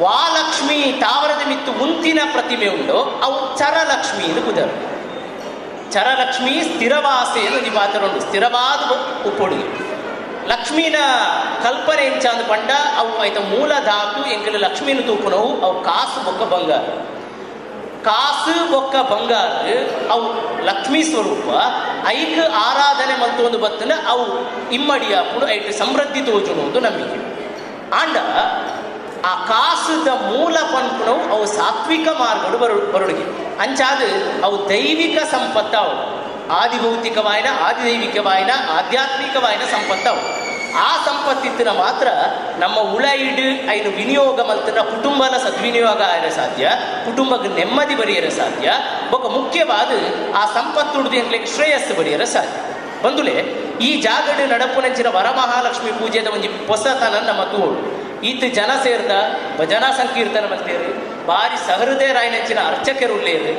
ವಾ ಲಕ್ಷ್ಮಿ ತಾವರದ ಮಿತ್ತು ಉಂತಿನ ಪ್ರತಿಮೆ ಉಂಡು ಅವು ಚರಲಕ್ಷ್ಮಿ ಎಂದು ಕುದರು. ಚರಲಕ್ಷ್ಮಿ ಸ್ಥಿರವಾಸೆ ಎಂದು ನಿಮ್ಮ ಪಾತ್ರ ಉಂಟು ಸ್ಥಿರವಾದ ಉಪ್ಪೊಡುಗೆ. ಲಕ್ಷ್ಮೀನ ಕಲ್ಪನೆ ಎಂಚ ಅಂದ್ ಪಂಡ ಅವು ಆಯ್ತ ಮೂಲ ಧಾತು ಎಂಕಲು ಲಕ್ಷ್ಮೀನ ತೂಪುನವು ಅವು ಕಾಸು ಬೊಕ್ಕ ಬಂಗಾರ ಕಾಸು ಬೊಕ್ಕ ಬಂಗಾರ ಅವು ಲಕ್ಷ್ಮೀ ಸ್ವರೂಪ. ಐಕ್ ಆರಾಧನೆ ಮತ್ತು ಒಂದು ಬತ್ತನ ಅವು ಇಮ್ಮಡಿಯಾಪುಡು ಐಟ್ ಸಮೃದ್ಧಿ ತೋಜುನು ಒಂದು ನಂಬಿಕೆ. ಆಂಡ ಆ ಕಾಸುದ ಮೂಲ ಪನ್ಪುನವು ಅವು ಸಾತ್ವಿಕ ಮಾರ್ಗಡು ಬರುಡುಗೆ ಅಂಚಾದ ಅವು ದೈವಿಕ ಸಂಪತ್ತವು ಆದಿಭೌತಿಕವಾಯಿನ ಆದಿದೈವಿಕವಾಯಿನ ಆಧ್ಯಾತ್ಮಿಕವಾಯಿನ ಸಂಪತ್ತವು. ಆ ಸಂಪತ್ತಿತ್ತಿನ ಮಾತ್ರ ನಮ್ಮ ಉಳೈಡು ಐನು ವಿನಿಯೋಗ ಮಲ್ತಿನ ಕುಟುಂಬನ ಸದ್ವಿನಿಯೋಗ ಆಯರೆ ಸಾಧ್ಯ, ಕುಟುಂಬಕ್ಕೆ ನೆಮ್ಮದಿ ಬರಿಯರೆ ಸಾಧ್ಯ, ಬೊಕ್ಕ ಮುಖ್ಯವಾದ ಆ ಸಂಪತ್ತುಡ್ದು ಎಂಕ್ಲೆಗ್ ಶ್ರೇಯಸ್ಸು ಬರಿಯರೆ ಸಾಧ್ಯ. ಬಂದುಲೆ ಈ ಜಾಗಡು ನಡಪುನಂಚಿನ ವರಮಹಾಲಕ್ಷ್ಮಿ ಪೂಜೆದ ಒಂಜಿ ಪೊಸತನ ನಮ್ಮ ತೋಡು ಈತ ಜನ ಸೇರ್ದ ಭಜನಾ ಸಂಕೀರ್ತನ ಮಲ್ತೇರು ಬಾರಿ ಸಹೃದಯರಾಯನಂಚಿನ ಅರ್ಚಕರುಲ್ಲೇರು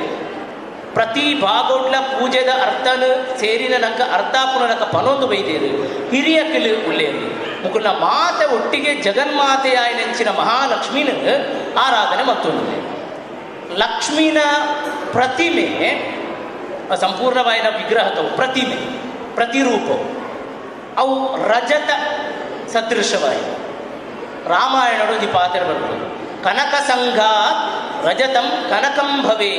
ಪ್ರತಿ ಭಾಗೋಡ್ಲ ಪೂಜೆದ ಅರ್ಥನು ಸೇರಿನ ನಂಕ ಅರ್ಥಾಪುನ ನಂಕ ಪನೊಂದು ಬೈದೇರು ಹಿರಿಯ ಕಿಲು ಉಳ್ಳೇರು ಮುಕುನ ಮಾತೆ ಒಟ್ಟಿಗೆ ಜಗನ್ಮಾತೆಯಾಯನಂಚಿನ ಮಹಾಲಕ್ಷ್ಮೀನ ಆರಾಧನೆ ಮತ್ತೊಂದು. ಲಕ್ಷ್ಮೀನ ಪ್ರತಿಮೆ ಸಂಪೂರ್ಣವಾದ ವಿಗ್ರಹದವು ಪ್ರತಿಮೆ ಪ್ರತಿರೂಪವು ಅವು ರಜತ ಸದೃಶವಾಯಿತು. ರಾಮಾಯಣಡು ಒಂಜಿ ಪಾತ್ರ ಬರ್ಬೋದು. ಕನಕ ಸಂಘ ರಜತಂ ಕನಕಂ ಭವೇ.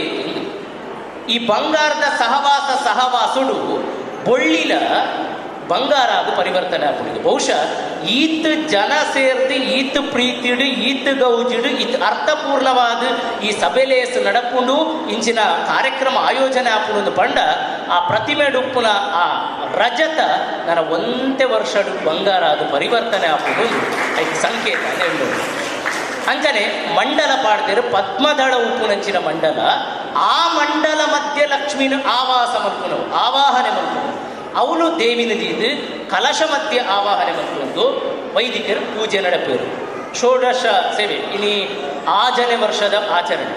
ಈ ಬಂಗಾರದ ಸಹವಾಸ ಸಹವಾಸುಡು ಬೊಳ್ಳಿಲ ಬಂಗಾರ ಅದು ಪರಿವರ್ತನೆ ಆಗ್ಬಿಡುದು. ಬಹುಶಃ ಈತ ಜನ ಸೇರ್ದು ಈತ ಪ್ರೀತಿಡು ಈತ ಗೌಜಿಡು ಈತ ಅರ್ಥಪೂರ್ಣವಾದ ಈ ಸಭೆಲೇಸು ನಡಪುಂಡು ಇಂಚಿನ ಕಾರ್ಯಕ್ರಮ ಆಯೋಜನೆ ಆಪುಂಡು ಪಂಡ ಆ ಪ್ರತಿಮೆ ಡುಪ್ಪುನ ಆ ರಜತ ನನ್ನ ಒಂತೆ ವರ್ಷಡು ಬಂಗಾರ ಅದು ಪರಿವರ್ತನೆ ಆಪುಂಡು ಐದು ಸಂಕೇತ ಅಂತ ಹೇಳ್ಬೋದು. ಅಂಚನೆ ಮಂಡಲ ಪಾಡ್ದಿರು ಪದ್ಮದಳ ಉಪ್ಪುನಂಚಿನ ಮಂಡಲ, ಆ ಮಂಡಲ ಮಧ್ಯೆ ಲಕ್ಷ್ಮೀನ ಆವಾಸ ಮಲ್ಪುನವು ಆವಾಹನೆ ಮಲ್ಪುನವು ಅವಳು ದೇವಿನ ದೀದು ಕಲಶ ಮಧ್ಯೆ ಆವಾಹನೆ ಮಲ್ಪುಂದು ವೈದಿಕರು ಪೂಜೆ ನಡಪೇರು. ಷೋಡಶ ಸೇವೆ ಇನಿ ಆಜನೆ ವರ್ಷದ ಆಚರಣೆ.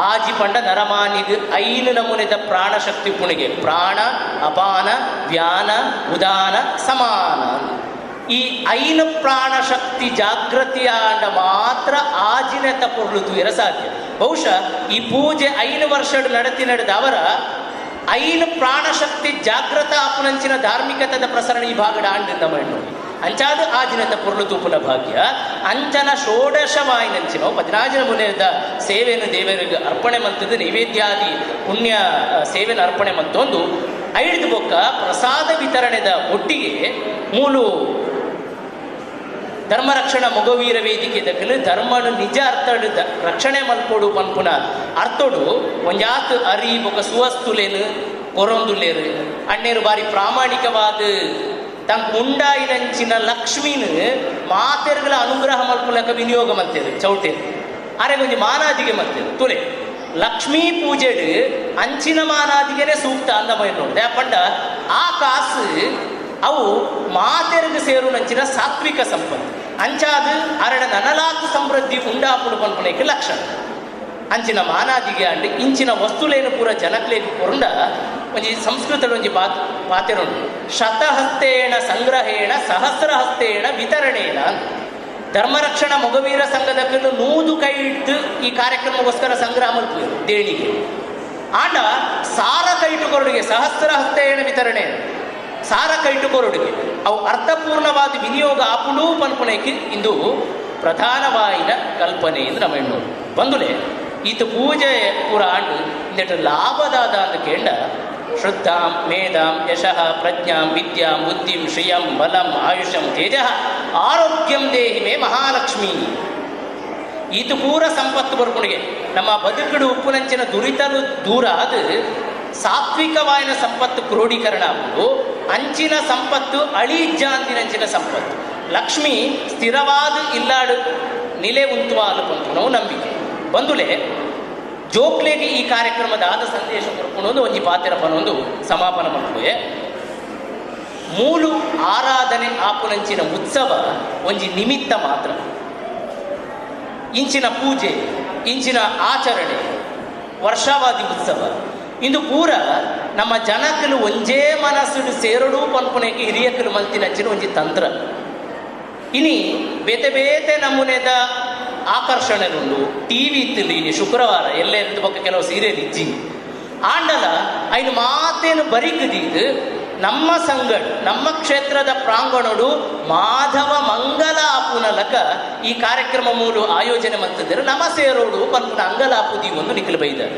ಆಜಿ ಪಂಡ ನರಮಾನಿಗೆ ಐನು ನಮೂನೆದ ಪ್ರಾಣಶಕ್ತಿ ಪುಣಿಗೆ ಪ್ರಾಣ ಅಪಾನ ವ್ಯಾನ ಉದಾನ ಸಮಾನ. ಈ ಐನು ಪ್ರಾಣಶಕ್ತಿ ಜಾಗೃತಿಯಾಂಡ ಮಾತ್ರ ಆಜಿನತ ಪೊರ್ಲು ತೂಯರ ಸಾಧ್ಯ. ಬಹುಶಃ ಈ ಪೂಜೆ 5 ವರ್ಷ ನಡತಿ ನಡೆದ ಅವರ ಐನು ಪ್ರಾಣಶಕ್ತಿ ಜಾಗೃತ ಆಪುನಂಚಿನ ಧಾರ್ಮಿಕತದ ಪ್ರಸರಣ ಈ ಭಾಗದ ಆಂಡಿಂದ ಮಣ್ಣು ಅಂಚಾದ ಆಜಿನತ ಪೊರ್ಲು ತೂಪುನ ಭಾಗ್ಯ. ಅಂಚನ ಷೋಡಶವಾಯಿನಂಚಿನ 14 ಮುನೆದ ಸೇವೆಯನ್ನು ದೇವರಿಗೆ ಅರ್ಪಣೆ ಮಂತದ್ದು ನೈವೇದ್ಯಾದಿ ಪುಣ್ಯ ಸೇವೆಯನ್ನು ಅರ್ಪಣೆ ಮಂತೊಂದು ಐದು ಬೊಕ್ಕ ಪ್ರಸಾದ ವಿತರಣೆದ ಒಟ್ಟಿಗೆ ಮೂಲು ಧರ್ಮರಕ್ಷಣಾ ಮೊಗವೀರ ವೇದಿಕೆ ದಕ್ಕಲು ಧರ್ಮನು ನಿಜ ಅರ್ಥಡು ರಕ್ಷಣೆ ಮಲ್ಪೊಡು ಪನ್ಪುನ ಅರ್ಥಡು ಒಂಜಾತ್ ಅರಿ ಬೊಕ ಸುವಸ್ತುಲೇನು ಕೊರೊಂದುಲ್ಲೇರು ಅಣ್ಣೇರು ಬಾರಿ ಪ್ರಾಮಾಣಿಕವಾದ ತಂಕ್ ಉಂಡಾಯಿನಂಚಿನ ಲಕ್ಷ್ಮೀನು ಮಾತೆರುಗಳ ಅನುಗ್ರಹ ಮಲ್ಪುಲಕ ವಿನಿಯೋಗ ಮಲ್ತೇರು ಚೌಟೇರು ಅರೆ ಒಂಜಿ ಮಾನಾದಿಗೆ ಮಲ್ತೇರು ತುಲೆ ಲಕ್ಷ್ಮೀ ಪೂಜೆಡು ಅಂಚಿನ ಮಾನಾದಿಗೆನೆ ಸೂಕ್ತ ಅಂದಮಯ ನೋಡಿದೆ ಪಂಡ ಆ ಕಾಸು ಅವು ಮಾತೆರಿಗೆ ಸೇರುನಂಚಿನ ಸಾತ್ವಿಕ ಸಂಪತ್ತು ಅಂಚಾದ ಅರಣ ನನಲಾತು ಸಮೃದ್ಧಿ ಉಂಡಾಪುಡು ಪನ್ಪುನೇಕ ಲಕ್ಷಣ. ಅಂಚಿನ ಮಾನಾದಿಗೆ ಅಂಡ್ ಇಂಚಿನ ವಸ್ತುಲೇನು ಪೂರ ಜನಕ್ಲೇಗೆ ಕೊರುಂಡ ಒಂಜಿ ಸಂಸ್ಕೃತದ ಒಂಜಿ ಪಾತೆರುಂಡು ಶತಹಸ್ತೇಣ ಸಂಗ್ರಹೇಣ ಸಹಸ್ರಹಸ್ತೇಣ ವಿತರಣೇನ. ಧರ್ಮರಕ್ಷಣಾ ಮೊಗವೀರ ಸಂಘದ 100 ಕೈ ಇಟ್ಟು ಈ ಕಾರ್ಯಕ್ರಮಕ್ಕೋಸ್ಕರ ಸಂಗ್ರಹ ಮಲ್ಪುವರು ದೇಣಿಗೆ ಆಂಡ ಸಾರ ಕೈಟು ಕೊರಡುಗೆ ಸಹಸ್ರಹಸ್ತೇಣ ವಿತರಣೆ ಸಾರ ಕೈಟು ಕೊರಡುಗೆ ಅವು ಅರ್ಥಪೂರ್ಣವಾದ ವಿನಿಯೋಗ ಆಪುಂಡು ಪನ್ಪುನೇಕೆ ಇಂದು ಪ್ರಧಾನವಾಯಿನ ಕಲ್ಪನೆ ಎಂದು ನಮ್ಮ ಹೆಣ್ಣು ಬಂದುಲೆ ಈತ ಪೂಜೆ ಪೂರ ಆಂಡು ಇಂದೆಟ್ಟು ಲಾಭದಾದ ಅಂತ ಕೇಂಡ ಶ್ರದ್ಧಾಂ ಮೇಧಾಂ ಯಶಃ ಪ್ರಜ್ಞಾಂ ವಿದ್ಯಾಂ ಬುದ್ಧಿಂ ಶ್ರಿಯಂ ಬಲಂ ಆಯುಷಂ ತೇಜಃ ಆರೋಗ್ಯಂ ದೇಹಿ ಮೇ ಮಹಾಲಕ್ಷ್ಮೀ. ಈತ ಪೂರ ಸಂಪತ್ತು ಬರ್ಪುಣಿಗೆ ನಮ್ಮ ಬದುಕುಡು ಉಪ್ಪುನಂಚಿನ ದುರಿತಲು ದೂರ ಅದು ಸಾತ್ವಿಕವಾಯಿನ ಸಂಪತ್ತು ಕ್ರೋಢೀಕರಣ ಆಗುವುದು. ಅಂಚಿನ ಸಂಪತ್ತು ಅಳಿಜಾಂದಿನಂಚಿನ ಸಂಪತ್ತು ಲಕ್ಷ್ಮಿ ಸ್ಥಿರವಾದ ಇಲ್ಲಾಡು ನಿಲೆ ಉಂತುವ ಅನುಪಂಪುನವು ನಂಬಿಕೆ ಬಂದುಲೆ ಜೋಕ್ಲೆಗೆ ಈ ಕಾರ್ಯಕ್ರಮದ ಆದ ಸಂದೇಶ ಕೊರ್ಪುಣೊಂದು ಒಂಜಿ ಪಾತೆರಪನೊಂದು ಸಮಾಪನ ಮಲ್ಪುವೆ. ಮೂಲು ಆರಾಧನೆ ಆಪುನಂಚಿನ ಉತ್ಸವ ಒಂಜಿ ನಿಮಿತ್ತ ಮಾತ್ರ. ಇಂಚಿನ ಪೂಜೆ ಇಂಚಿನ ಆಚರಣೆ ವರ್ಷಾವಾದಿ ಉತ್ಸವ ಇಂದು ಪೂರ ನಮ್ಮ ಜನಕಲು ಒಂಜೇ ಮನಸ್ಸು ಸೇರಡು ಪನ್ಪುನೆಗೆ ಹಿರಿಯಕಲು ಮಲ್ತಿನಂಚಿನ ಒಂಜಿ ತಂತ್ರ. ಇನಿ ಬೇತೆ ಬೇತೆ ನಮೂನೆದ ಆಕರ್ಷಣೆನುಂಡು ಟಿವಿ ಇತ್ತಿಲ್ಲ. ಇನಿ ಶುಕ್ರವಾರ ಎಲ್ಲೇ ಪಕ್ಕ ಕೆಲವು ಸೀರಿಯಲ್ ಇಜ್ಜಿ ಆಂಡಲ ಐನು ಮಾತೇನು ಬರಿಕದೀದು ನಮ್ಮ ಸಂಗಡ್ ನಮ್ಮ ಕ್ಷೇತ್ರದ ಪ್ರಾಂಗಣಡು ಮಾಧವ ಮಂಗಲ ಆಪುನಲಕ ಈ ಕಾರ್ಯಕ್ರಮ ಮೂಲು ಆಯೋಜನೆ ಮಂತಿದ್ದರು ನಮ್ಮ ಸೇರೋಡು ಪನ್ಪುನ ಅಂಗಲಾಪುದಿ ಒಂದು ನಿಖಲು ಬೈದ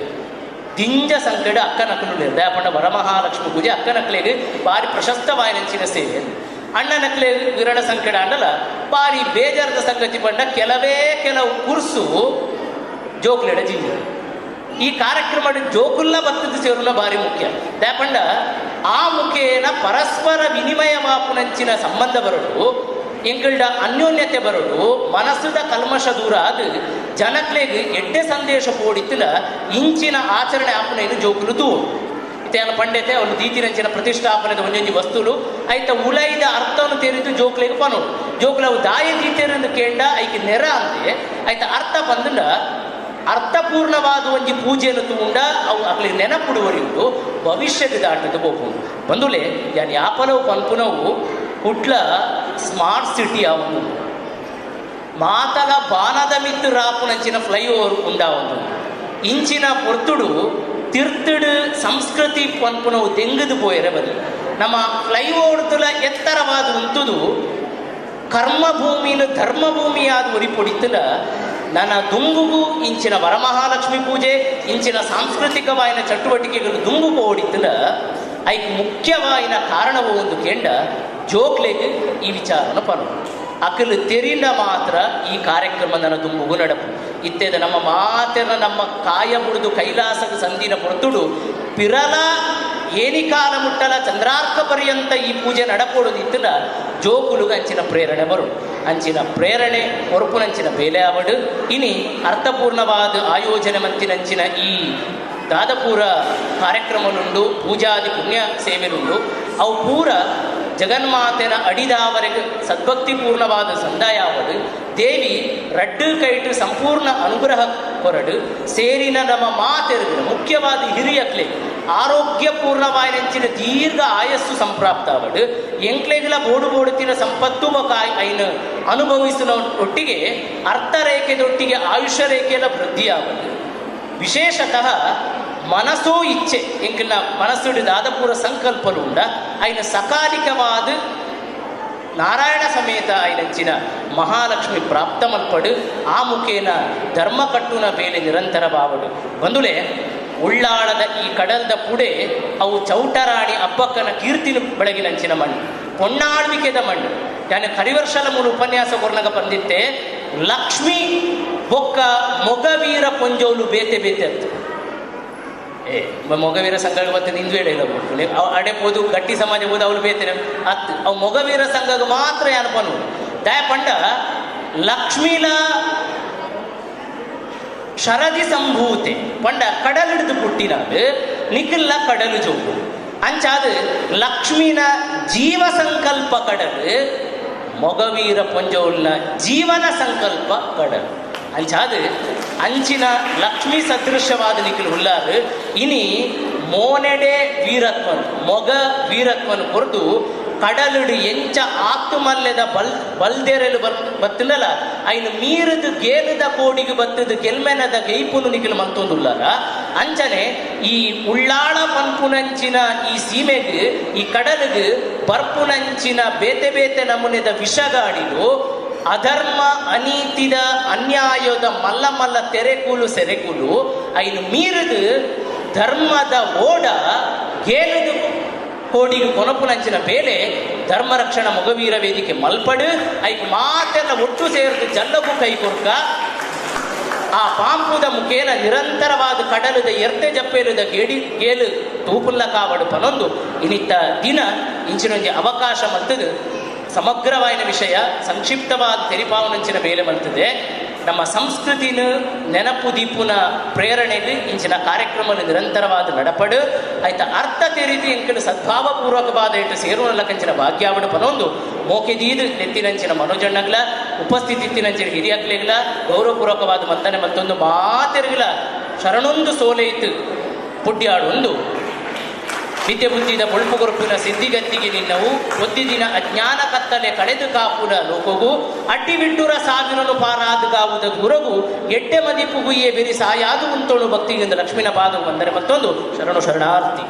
ದಿಂಜ ಸಂಕಡ ಅಕ್ಕನಕಲು ನಿರ್ದಯ ಪಂಡ ವರಮಹಾಲಕ್ಷ್ಮಿ ಪೂಜೆ ಅಕ್ಕನಕ್ಲೆಗೆ ಬಾರಿ ಪ್ರಶಸ್ತವಾಯಿನಂಚಿನ ಸೇವೆ. ಅಣ್ಣನಕ್ಲೆ ವಿರಳ ಸಂಕಡ ಅಂಡಲ ಬಾರಿ ಬೇಜಾರದ ಸಂಗತಿ ಪಂಡ ಕೆಲವೇ ಕೆಲವು ಕುರ್ಸು ಜೋಕುಲೆಡ ಜಿಂಜ ಈ ಕಾರ್ಯಕ್ರಮ ಜೋಕುಲ್ಲ ಬತ್ತದ ಸೇರುನ ಬಾರಿ ಮುಖ್ಯ. ದಯಪಂಡ ಆ ಮುಖೇನ ಪರಸ್ಪರ ವಿನಿಮಯ ಮಾಪುನಂಚಿನ ಸಂಬಂಧ ಬರಡು ಎಂಕಲ್ಡ ಅನ್ಯೋನ್ಯತೆ ಬರಡು ಮನಸ್ಸುದ ಕಲ್ಮಶ ದೂರ ಅದು ಜನಕ್ಲೆಗ್ ಎಡ್ಡೆ ಸಂದೇಶ ಪೋಡಿತ್ತಿನ ಇಂಚಿನ ಆಚರಣೆ ಆಪುನ ಜೋಕುಲು ತೂ ಇತ್ತೆ ಪಂಡೆತೆ ಅವನು ದೀತಿನಂಚಿನ ಪ್ರತಿಷ್ಠಾಪನೆದ ಒಂಜೊಂಜಿ ವಸ್ತುಲು ಐತ ಉಲೈದ ಅರ್ಥವನ್ನು ತೆರೆದು ಜೋಕ್ಲೆಗ್ ಪನೋಡು ಜೋಕುಲು ಅವು ದಾಯ ದೀತೆರೆಂದು ಕೇಂಡ ಐಕೆ ನೆರ ಅಂದೆ ಐತ ಅರ್ಥ ಬಂದ ಅರ್ಥಪೂರ್ಣವಾದ ಒಂಜಿ ಪೂಜೆಯನ್ನು ತೂಂಡ ಅವು ಅಕ್ಲಿ ನೆನಪುಡುವರಿಯುವುದು ಭವಿಷ್ಯದ ದಾಟದ ಹೋಗುವುದು ಬಂದುಲೆ ಯಾನ್ ಯಾಪಲವು ಪನ್ಪುನವು ಕುಡ್ಲ ಸ್ಮಾರ್ಟ್ ಸಿಟಿ ಅವನು ಮಾತಲ ಬಾನದ ಮಿತ್ತು ರಾಪುನಂಚಿನ ಫ್ಲೈಓವರ್ ಉಂಡಾವನು ಇಂಚಿನ ಪೊರ್ತುಡು ತಿರ್ತುಡು ಸಂಸ್ಕೃತಿ ಪನ್ಪುನವು ದೆಂಗದು ಪೋಯರೆ ಬದಲು ನಮ್ಮ ಫ್ಲೈಓವರ್ ತುಲ ಎತ್ತರವಾದ ಉಂಟುದು ಕರ್ಮಭೂಮಿನ ಧರ್ಮಭೂಮಿಯಾದ ಒರಿಪೊಡಿತ್ತಲ ನನ್ನ ದುಂಬುಗು ಇಂಚಿನ ವರಮಹಾಲಕ್ಷ್ಮಿ ಪೂಜೆ ಇಂಚಿನ ಸಾಂಸ್ಕೃತಿಕವಾಯಿನ ಚಟುವಟಿಕೆಗಳು ದುಂಬು ಪೋಡಿತ್ತಲ ಐಕ್ ಮುಖ್ಯವಾಯಿನ ಕಾರಣವು ಒಂದು ಕೆಂಡ ಜೋಕ್ಲೆಗ್ ಈ ವಿಚಾರನ ಪನು ಅಕಲು ತೆರಿನ ಮಾತ್ರ ಈ ಕಾರ್ಯಕ್ರಮ ನನ್ನ ದುಂಬುಗು ನಡಪು ಇತ್ತೆದ ನಮ್ಮ ಮಾತೆರ ನಮ್ಮ ಕಾಯ ಬುಡಿದು ಕೈಲಾಸದ ಸಂದಿನ ಪೊರ್ತುಡು ಪಿರಲ ಏನಿಕಾಲ ಮುಟ್ಟಲ ಚಂದ್ರಾರ್ಕ ಪರ್ಯಂತ ಈ ಪೂಜೆ ನಡಪೋಡುದಿತ್ತಲ ಜೋಕುಲುಗ ಅಂಚಿನ ಪ್ರೇರಣೆ ಬರು ಅಂಚಿನ ಪ್ರೇರಣೆ ಹೊರಪುನಂಚಿನ ಬೇಲೆ ಅವಡು ಇನಿ ಅರ್ಥಪೂರ್ಣವಾದ ಆಯೋಜನೆ ಮಂತಿನಂಚಿನ ಈ ದಾದಪೂರ ಕಾರ್ಯಕ್ರಮಲುಂಡು ಪೂಜಾದಿ ಪುಣ್ಯ ಸೇವೆಲುಂಡು ಅವು ಪೂರ ಜಗನ್ಮಾತೆನ ಅಡಿದಾವರೆಗೆ ಸದ್ಭಕ್ತಿಪೂರ್ಣವಾದ ಸಂದಾಯಾವಡು ದೇವಿ ರಡ್ಡು ಕೈಟು ಸಂಪೂರ್ಣ ಅನುಗ್ರಹ ಕೊರಡು ಸೇರಿನ ನಮ್ಮ ಮಾತೆರುಗಿನ ಮುಖ್ಯವಾದ ಹಿರಿಯಕ್ಲೆ ಆರೋಗ್ಯಪೂರ್ಣವಾಯಿನಂಚಿನ ದೀರ್ಘ ಆಯಸ್ಸು ಸಂಪ್ರಾಪ್ತಾವಡು ಎಂಕ್ಲೆಗಳ ಬೋಡು ಬೋಡುತ್ತಿನ ಸಂಪತ್ತು ಬಕಾಯ್ ಐನು ಅನುಭವಿಸಿನ ಒಟ್ಟಿಗೆ ಅರ್ಥರೇಖೆದೊಟ್ಟಿಗೆ ಆಯುಷ್ಯ ರೇಖೆಯ ವೃದ್ಧಿಯಾವಡು ವಿಶೇಷತಃ ಮನಸ್ಸೋ ಇಚ್ಛೆ ಎಂಕಿನ ಮನಸ್ಸುಡಿ ದಾದಪೂರ ಸಂಕಲ್ಪಲು ಉಂಡ ಐನ ಸಕಾಲಿಕವಾದ ನಾರಾಯಣ ಸಮೇತ ಐನಂಚಿನ ಮಹಾಲಕ್ಷ್ಮಿ ಪ್ರಾಪ್ತ ಮಲ್ಪಡು ಆ ಮುಖೇನ ಧರ್ಮ ಕಟ್ಟುನ ಬೇಲೆ ನಿರಂತರ ಬಾವಡು ಬಂದುಲೆ ಉಳ್ಳಾಳದ ಈ ಕಡಲ್ದ ಪುಡೆ ಅವು ಚೌಟರಾಣಿ ಅಬ್ಬಕ್ಕನ ಕೀರ್ತಿನ ಬೆಳಗಿನಂಚಿನ ಮಣ್ಣು ಪೊನ್ನಾಳ್ವಿಕೆದ ಮಣ್ಣು ಯಾನೆ ಕರಿವರ್ಷಲ ಮೂಲ ಉಪನ್ಯಾಸ ಕೊರ್ನಗ ಬಂದಿತ್ತೆ ಲಕ್ಷ್ಮಿ ಬೊಕ್ಕ ಮೊಗವೀರ ಪೊಂಜೋಲು ಬೇತೆ ಬೇತೆ ಅಂತ ಏ ಮೊಗವೀರ ಸಂಘ ಮತ್ತೆ ನಿಂದು ಹೇಳಿಲ್ಲ ಅಡೆ ಪೋದು ಗಟ್ಟಿ ಸಮಾಜ ಹೋದ ಅವಳು ಬೇತೇನೆ ಅತ್ತು ಅವು ಮೊಗವೀರ ಸಂಘ ಮಾತ್ರ ಯಾನಪನು ದಯ ಪಂಡ ಲಕ್ಷ್ಮೀಲ ಶರದಿ ಸಂಭೂತೆ ಪಂಡ ಕಡಲಿಡ್ದು ಪುಟ್ಟಿನಾಡು ನಿಖಿಲ್ಲ ಕಡಲು ಜೋಗು ಅಂಚಾದ ಲಕ್ಷ್ಮೀನ ಜೀವ ಸಂಕಲ್ಪ ಕಡಲು ಮೊಗವೀರ ಪೊಂಜೋಲ್ನ ಜೀವನ ಸಂಕಲ್ಪ ಕಡಲು ಅಂಚಾದ ಅಂಚಿನ ಲಕ್ಷ್ಮೀ ಸದೃಶವಾದ ನಿಖಿಲ್ ಉಲ್ಲಾರು ಇನಿ ಮೋನೆಡೆ ವೀರತ್ವನ್ ಮೊಗ ವೀರತ್ವನ್ ಕೊರದು ಕಡಲುಡು ಎಂಚ ಆತ್ತುಮಲ್ಲೆದ ಬಲ್ದೆರೆಲು ಬತ್ತಲಲ್ಲ ಐನು ಮೀರದು ಗೇಲದ ಕೋಡಿಗೆ ಬತ್ತದು ಗೆಲ್ಮೆನದ ಗೈಪುನು ನಿಖಿಲ್ ಮಂತೊಂದುಲ್ಲಾರ ಅಂಚನೆ ಈ ಉಳ್ಳಾಳ ಪನ್ಪುನಂಚಿನ ಈ ಸೀಮೆಗ್ ಈ ಕಡಲಿಗೆ ಬರ್ಪುನಂಚಿನ ಬೇತೆ ಬೇತೆ ನಮೂನೆದ ವಿಷಗಾಡಿಲು ಅಧರ್ಮ ಅನೀತಿದ ಅನ್ಯಾಯದ ಮಲ್ಲ ಮಲ್ಲ ತೆರೆಕೂಲು ಸೆರೆಕೂಲು ಐನು ಮೀರದು ಧರ್ಮದ ಓಡ ಗೇಲದು ಕೋಡಿಗೆ ಕೊನಪುನಂಚಿನ ಬೇಲೆ ಧರ್ಮ ರಕ್ಷಣಾ ಮೊಗವೀರ ವೇದಿಕೆ ಮಲ್ಪಡು ಐಕ್ ಮಾತೆಲ್ಲ ಒಟ್ಟು ಸೇರಿದು ಜಲ್ಲಗೂ ಕೈ ಕೊರ್ಕ ಆ ಪಾಂಪುದ ಮುಖೇನ ನಿರಂತರವಾದ ಕಡಲದ ಎರ್ತೆ ಜಪ್ಪೇಲದ ಗೇಡಿ ಗೇಲು ತೂಪುಲ್ಲ ಕಾವಡು ಪನೊಂದು ಇನಿತ್ತ ದಿನ ಇಂಚಿನೊಂಜಿ ಅವಕಾಶ ಮಲ್ತದು ಸಮಗ್ರವಾಯಿನ ವಿಷಯ ಸಂಕ್ಷಿಪ್ತವಾದ ತೆರಿಪಾವನಂಚಿನ ಬೇಲೆ ಮಲ್ತದೆ ನಮ್ಮ ಸಂಸ್ಕೃತಿನ ನೆನಪು ದೀಪುನ ಪ್ರೇರಣೆಗೆ ಇಂಚಿನ ಕಾರ್ಯಕ್ರಮ ನಿರಂತರವಾದ ನಡಪಡು ಆಯ್ತಾ ಅರ್ಥ ತೆರಿದು ಎಂಕಲು ಸದ್ಭಾವಪೂರ್ವಕವಾದ ಇಟ್ಟು ಸೇರುವಲ್ಲ ಕಂಚಿನ ಭಾಗ್ಯಾವಡು ಪನೊಂದು ಮೋಕೆದೀದು ನೆತ್ತಿನಂಚಿನ ಮನೋಜಣ್ಣಗ್ಲ ಉಪಸ್ಥಿತಿ ಇತ್ತಿನಂಚಿನ ಹಿರಿಯಕ್ಲೆಗ್ಲ ಗೌರವಪೂರ್ವಕವಾದ ಮಂತನೆ ಮತ್ತೊಂದು ಮಾತೆರುಗಿಲ ಶರಣೊಂದು ಸೋಲೆಯಿತು ಪುಡ್ಯಾಡೊಂದು ವಿದ್ಯೆ ಬುದ್ಧಿದ ಬೊಳ್ಪು ಕೊರಪಿನ ಸಿದ್ಧಿಗತ್ತಿಗೆ ನಿನ್ನವು ಒದ್ದಿದಿನ ಅಜ್ಞಾನ ಕತ್ತಲೆ ಕಳೆದು ಕಾಪುನ ಲೋಕಗು ಅಡ್ಡಿ ಬಿಟ್ಟುರ ಸಾವಿರನು ಪಾರಾದ ಗಾವುದ ಗುರಗು ಎಡ್ಡೆ ಮದಿಪುಗುಯೇ ಬೆರಿ ಸಾಯಾದು ಉಂತೋಳು ಭಕ್ತಿಗಿಂದ ಲಕ್ಷ್ಮೀನ ಪಾದವು ಬಂದರೆ ಮತ್ತೊಂದು ಶರಣು ಶರಣಾರ್ಥಿ.